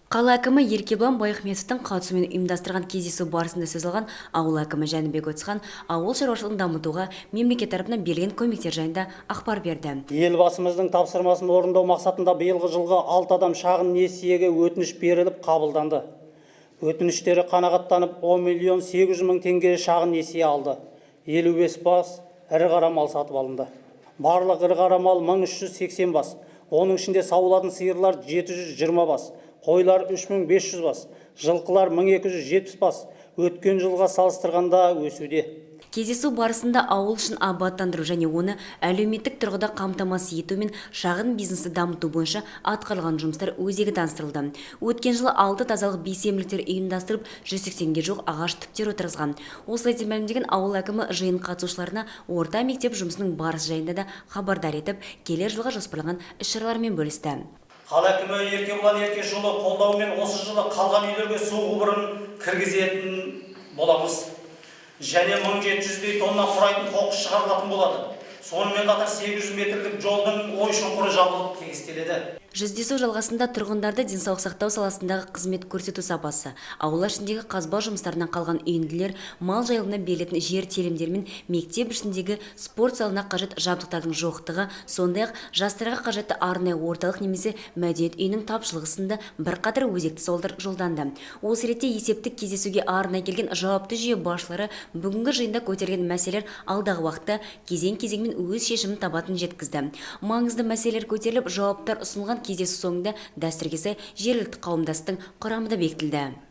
Қала әкімі Еркебұлан Баяхметовтің қатысуымен ұйымдастырған кездесу барысында сөз алған ауыл әкімі Жәнібек Өтісхан ауыл шаруашылығын дамытуға мемлекет тарапынан берілген көмектер жайында ақпар берді. Елбасымыздың тапсырмасын орындау мақсатында биылғы жылғы алты адам шағын несиеге өтініш беріліп, қабылданды. Өтініштері қанағаттанып, 10 миллион 800 мың теңге шағын несие алды. 55 бас ірі қара мал сатып алынды. Барлық ірі қара мал 1380 бас. Оның ішінде сауылатын сиырлар 720 бас, қойлар 3500 бас, жылқылар 1270 бас. Өткен жылға салыстырғанда өсуде. Кездесу барысында ауыл ішін абаттандыру және оны әлеуметтік тұрғыда қамтамасыз ету мен шағын бизнесті дамыту бойынша атқарылған жұмыстар өзегі таныстырылды. Өткен жылы алты тазалық бейсенбіліктер ұйымдастырып, 180-ге жуық ағаш түптер отырғызған. Осылай деп мәлімдеген ауыл әкімі жиын қатысушыларына орта мектеп жұмысының барысы жайында да хабардар етіп, келер жылға жоспарланған іс-шаралармен бөлісті. Қала әкімі Еркебұлан Еркешұлы қолдауымен осы жылы қалған үйлерге су құбырын кіргізетін боламыз. Және 1700-дей тонна құрайтын қоқыс шығарылатын болады. Сонымен қатар 800 метрлік жолдың ой-шұңқыры жабылып, тегістеледі. Жүздесу жалғасында тұрғындарды денсаулық сақтау саласындағы қызмет көрсету сапасы, аула ішіндегі қазба жұмыстарынан қалған үйінділер, мал жайылымына берілетін жер телімдері мен мектеп ішіндегі спорт залына қажет жабдықтардың жоқтығы, сондай-ақ жастарға қажетті арнайы орталық немесе мәдениет үйінің тапшылығы сынды бірқатар өзекті сауалдар жолданды. Осы ретте есептік кездесуге арнайы келген жауапты жүйе басшылары бүгінгі жиында көтерілген мәселелер алдағы уақытта кезең-кезеңмен өз шешімін табатынын жеткізді. Маңызды мәселелер көтеріліп, жауаптар ұсынылған кездесу соңында дәстүрге сай жергілікті қауымдастықтың құрамы да бекітілді.